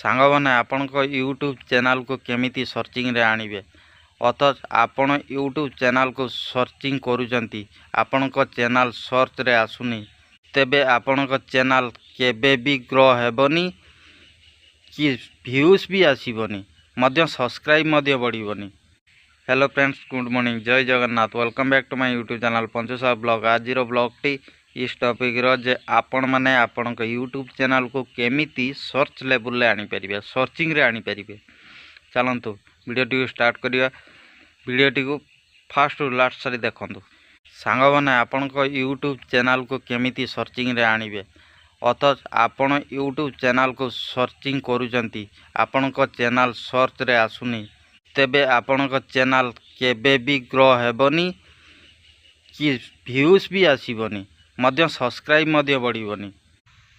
ସାଙ୍ଗମାନେ, ଆପଣଙ୍କ ୟୁଟ୍ୟୁବ୍ ଚ୍ୟାନେଲ୍କୁ କେମିତି ସର୍ଚ୍ଚିଂରେ ଆଣିବେ? ଅଥଚ ଆପଣ ୟୁଟ୍ୟୁବ୍ ଚ୍ୟାନେଲ୍କୁ ସର୍ଚ୍ଚିଂ କରୁଛନ୍ତି, ଆପଣଙ୍କ ଚ୍ୟାନେଲ୍ ସର୍ଚ୍ଚରେ ଆସୁନି, ତେବେ ଆପଣଙ୍କ ଚ୍ୟାନେଲ୍ କେବେ ବି ଗ୍ରୋ ହେବନି କି ଭ୍ୟୁଜ୍ ବି ଆସିବନି, ମଧ୍ୟ ସବସ୍କ୍ରାଇବ୍ ମଧ୍ୟ ବଢ଼ିବନି। ହ୍ୟାଲୋ ଫ୍ରେଣ୍ଡସ୍, ଗୁଡ୍ ମର୍ଣ୍ଣିଂ, ଜୟ Jagannath. Welcome back to my YouTube channel Panchu Sahu blog. ଆଜିର ବ୍ଲଗ୍ଟି ଇସ୍ ଟପିକ୍ର ଯେ ଆପଣମାନେ ଆପଣଙ୍କ ୟୁଟ୍ୟୁବ୍ ଚ୍ୟାନେଲ୍କୁ କେମିତି ସର୍ଚ୍ଚ ଲେବୁଲ୍ରେ ଆଣିପାରିବେ, ସର୍ଚ୍ଚିଂରେ ଆଣିପାରିବେ। ଚାଲନ୍ତୁ ଭିଡ଼ିଓଟିକୁ ଷ୍ଟାର୍ଟ କରିବା। ଭିଡ଼ିଓଟିକୁ ଫାଷ୍ଟରୁ ଲାଷ୍ଟ ସାରି ଦେଖନ୍ତୁ। ସାଙ୍ଗମାନେ, ଆପଣଙ୍କ ୟୁଟ୍ୟୁବ୍ ଚ୍ୟାନେଲ୍କୁ କେମିତି ସର୍ଚ୍ଚିଂରେ ଆଣିବେ? ଅଥଚ ଆପଣ ୟୁଟ୍ୟୁବ୍ ଚ୍ୟାନେଲ୍କୁ ସର୍ଚ୍ଚିଂ କରୁଛନ୍ତି, ଆପଣଙ୍କ ଚ୍ୟାନେଲ୍ ସର୍ଚ୍ଚରେ ଆସୁନି, ତେବେ ଆପଣଙ୍କ ଚ୍ୟାନେଲ୍ କେବେ ବି ଗ୍ରୋ ହେବନି କି ଭ୍ୟୁଜ୍ ବି ଆସିବନି, ମଧ୍ୟ ସବସ୍କ୍ରାଇବ୍ ମଧ୍ୟ ବଢ଼ିବନି।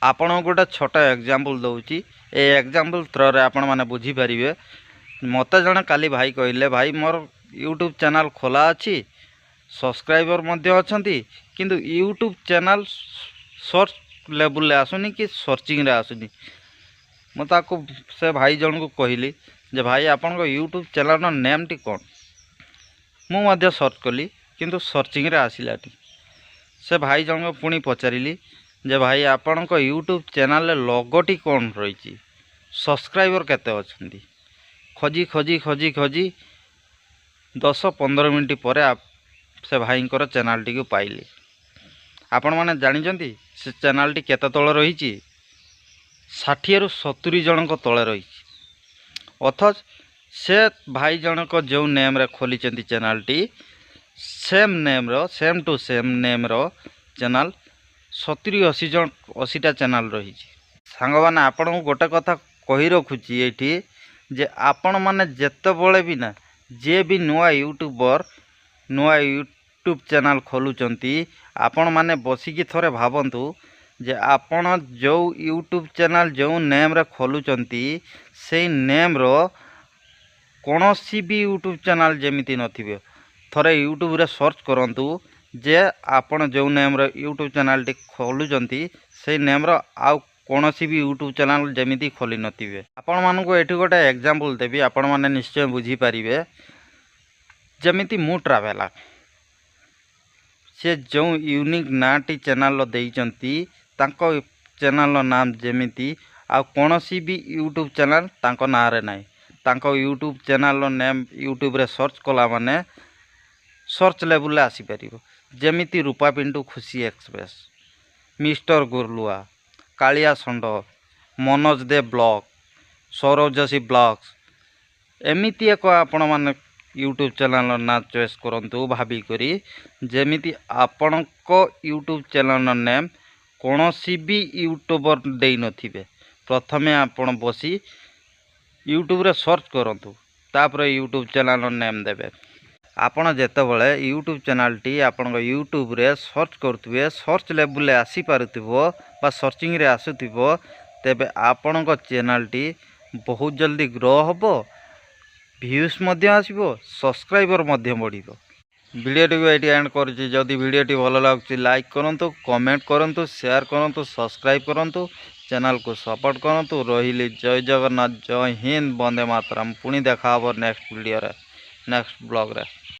ଆପଣଙ୍କୁ ଗୋଟେ ଛୋଟ ଏକ୍ଜାମ୍ପଲ୍ ଦେଉଛି। ଏ ଏକ୍ଜାମ୍ପଲ୍ ଥ୍ରୋରେ ଆପଣମାନେ ବୁଝିପାରିବେ। ମୋତେ ଜଣେ କାଲି ଭାଇ କହିଲେ, ଭାଇ, ମୋର ୟୁଟ୍ୟୁବ୍ ଚ୍ୟାନେଲ୍ ଖୋଲା ଅଛି, ସବସ୍କ୍ରାଇବର୍ ମଧ୍ୟ ଅଛନ୍ତି, କିନ୍ତୁ ୟୁଟ୍ୟୁବ୍ ଚ୍ୟାନେଲ୍ ସର୍ଚ୍ଚ ଲେବୁଲ୍ରେ ଆସୁନି କି ସର୍ଚ୍ଚିଂରେ ଆସୁନି। ମୁଁ ତାକୁ, ସେ ଭାଇ ଜଣକୁ କହିଲି ଯେ ଭାଇ, ଆପଣଙ୍କ ୟୁଟ୍ୟୁବ୍ ଚ୍ୟାନେଲ୍ର ନେମ୍ଟି କ'ଣ? ମୁଁ ମଧ୍ୟ ସର୍ଚ୍ଚ କଲି, କିନ୍ତୁ ସର୍ଚ୍ଚିଂରେ ଆସିଲାନି। ସେ ଭାଇ ଜଣକୁ ପୁଣି ପଚାରିଲି ଯେ ଭାଇ, ଆପଣଙ୍କ ୟୁଟ୍ୟୁବ୍ ଚ୍ୟାନେଲ୍ରେ ଲୋଗୋଟି କ'ଣ ରହିଛି? ସବସ୍କ୍ରାଇବର୍ କେତେ ଅଛନ୍ତି? ଖୋଜି ଖୋଜି ଖୋଜି ଖୋଜି 10-15 ମିନିଟ୍ ପରେ ସେ ଭାଇଙ୍କର ଚ୍ୟାନେଲ୍ଟିକୁ ପାଇଲି। ଆପଣମାନେ ଜାଣିଛନ୍ତି ସେ ଚ୍ୟାନେଲ୍ଟି କେତେ ତଳେ ରହିଛି? 60ରୁ 70 ଜଣଙ୍କ ତଳେ ରହିଛି। ଅଥଚ ସେ ଭାଇ ଜଣକ ଯେଉଁ ନେମ୍ରେ ଖୋଲିଛନ୍ତି ଚ୍ୟାନେଲ୍ଟି, ସେମ୍ ନେମ୍ର, ସେମ୍ ଟୁ ସେମ୍ ନେମ୍ର ଚ୍ୟାନେଲ୍ 70-80 ଜଣ, 80ଟା ଚ୍ୟାନେଲ୍ ରହିଛି। ସାଙ୍ଗମାନେ, ଆପଣଙ୍କୁ ଗୋଟେ କଥା କହି ରଖୁଛି ଏଇଠି ଯେ ଆପଣମାନେ ଯେତେବେଳେ ବି ନା ଯିଏ ବି ନୂଆ ୟୁଟ୍ୟୁବର୍, ନୂଆ ୟୁଟ୍ୟୁବ୍ ଚ୍ୟାନେଲ୍ ଖୋଲୁଛନ୍ତି, ଆପଣମାନେ ବସିକି ଥରେ ଭାବନ୍ତୁ ଯେ ଆପଣ ଯେଉଁ ୟୁଟ୍ୟୁବ୍ ଚ୍ୟାନେଲ୍ ଯେଉଁ ନେମ୍ରେ ଖୋଲୁଛନ୍ତି, ସେଇ ନେମ୍ର କୌଣସି ବି ୟୁଟ୍ୟୁବ୍ ଚ୍ୟାନେଲ୍ ଯେମିତି ନଥିବ। ଥରେ ୟୁଟ୍ୟୁବରେ ସର୍ଚ୍ଚ କରନ୍ତୁ ଯେ ଆପଣ ଯେଉଁ ନେମ୍ର ୟୁଟ୍ୟୁବ୍ ଚ୍ୟାନେଲ୍ଟି ଖୋଲୁଛନ୍ତି, ସେଇ ନେମ୍ର ଆଉ କୌଣସି ବି ୟୁଟ୍ୟୁବ୍ ଚ୍ୟାନେଲ୍ ଯେମିତି ଖୋଲି ନଥିବେ। ଆପଣମାନଙ୍କୁ ଏଠି ଗୋଟେ ଏକ୍ଜାମ୍ପଲ୍ ଦେବି, ଆପଣମାନେ ନିଶ୍ଚୟ ବୁଝିପାରିବେ। ଯେମିତି ମୁଁ ଟ୍ରାଭେଲର୍, ସେ ଯେଉଁ ୟୁନିକ୍ ନାଁଟି ଚ୍ୟାନେଲ୍ର ଦେଇଛନ୍ତି, ତାଙ୍କ ଚ୍ୟାନେଲ୍ର ନାମ ଯେମିତି ଆଉ କୌଣସି ବି ୟୁଟ୍ୟୁବ୍ ଚ୍ୟାନେଲ୍ ତାଙ୍କ ନାଁରେ ନାହିଁ। ତାଙ୍କ ୟୁଟ୍ୟୁବ୍ ଚ୍ୟାନେଲ୍ର ନେମ୍ ୟୁଟ୍ୟୁବରେ ସର୍ଚ୍ଚ କଲା ମାନେ ସର୍ଚ୍ଚ ଲେବୁଲ୍ରେ ଆସିପାରିବ। ଯେମିତି ରୂପା ପିଣ୍ଟୁ ଖୁସି ଏକ୍ସପ୍ରେସ୍, ମିଷ୍ଟର ଗୁର୍ଲୁଆ, କାଳିଆ ଷଣ୍ଢ, ମନୋଜ ଦେ ବ୍ଲଗ୍, ସୌରଭ ଯୋଶୀ ବ୍ଲଗ୍ସ, ଏମିତି ଏକ ଆପଣମାନେ ୟୁଟ୍ୟୁବ୍ ଚ୍ୟାନେଲ୍ର ନାଁ ଚଏସ୍ କରନ୍ତୁ ଭାବିକରି, ଯେମିତି ଆପଣଙ୍କ ୟୁଟ୍ୟୁବ୍ ଚ୍ୟାନେଲ୍ର ନେମ୍ କୌଣସି ବି ୟୁଟ୍ୟୁବର୍ ଦେଇନଥିବେ। ପ୍ରଥମେ ଆପଣ ବସି ୟୁଟ୍ୟୁବରେ ସର୍ଚ୍ଚ କରନ୍ତୁ, ତାପରେ ୟୁଟ୍ୟୁବ୍ ଚ୍ୟାନେଲ୍ର ନେମ୍ ଦେବେ। ଆପଣ ଯେତେବେଳେ ୟୁଟ୍ୟୁବ୍ ଚ୍ୟାନେଲ୍ଟି ଆପଣଙ୍କ ୟୁଟ୍ୟୁବରେ ସର୍ଚ୍ଚ କରୁଥିବେ, ସର୍ଚ୍ଚ ଲେବୁଲ୍ରେ ଆସିପାରୁଥିବ ବା ସର୍ଚ୍ଚିଂରେ ଆସୁଥିବ, ତେବେ ଆପଣଙ୍କ ଚ୍ୟାନେଲ୍ଟି ବହୁତ ଜଲ୍ଦି ଗ୍ରୋ ହେବ, ଭ୍ୟୁଜ୍ ମଧ୍ୟ ଆସିବ, ସବସ୍କ୍ରାଇବର୍ ମଧ୍ୟ ବଢ଼ିବ। ଭିଡ଼ିଓଟିକୁ ଏଇଠି ଏଣ୍ଡ କରୁଛି। ଯଦି ଭିଡ଼ିଓଟି ଭଲ ଲାଗୁଛି, ଲାଇକ୍ କରନ୍ତୁ, କମେଣ୍ଟ କରନ୍ତୁ, ସେୟାର କରନ୍ତୁ, ସବସ୍କ୍ରାଇବ୍ କରନ୍ତୁ, ଚ୍ୟାନେଲକୁ ସପୋର୍ଟ କରନ୍ତୁ। ରହିଲି, ଜୟ ଜଗନ୍ନାଥ, ଜୟ ହିନ୍ଦ, ବନ୍ଦେ ମାତରମ୍। ପୁଣି ଦେଖା ହେବ ନେକ୍ସଟ ଭିଡ଼ିଓରେ, ନେକ୍ସଟ ବ୍ଲଗ୍ରେ।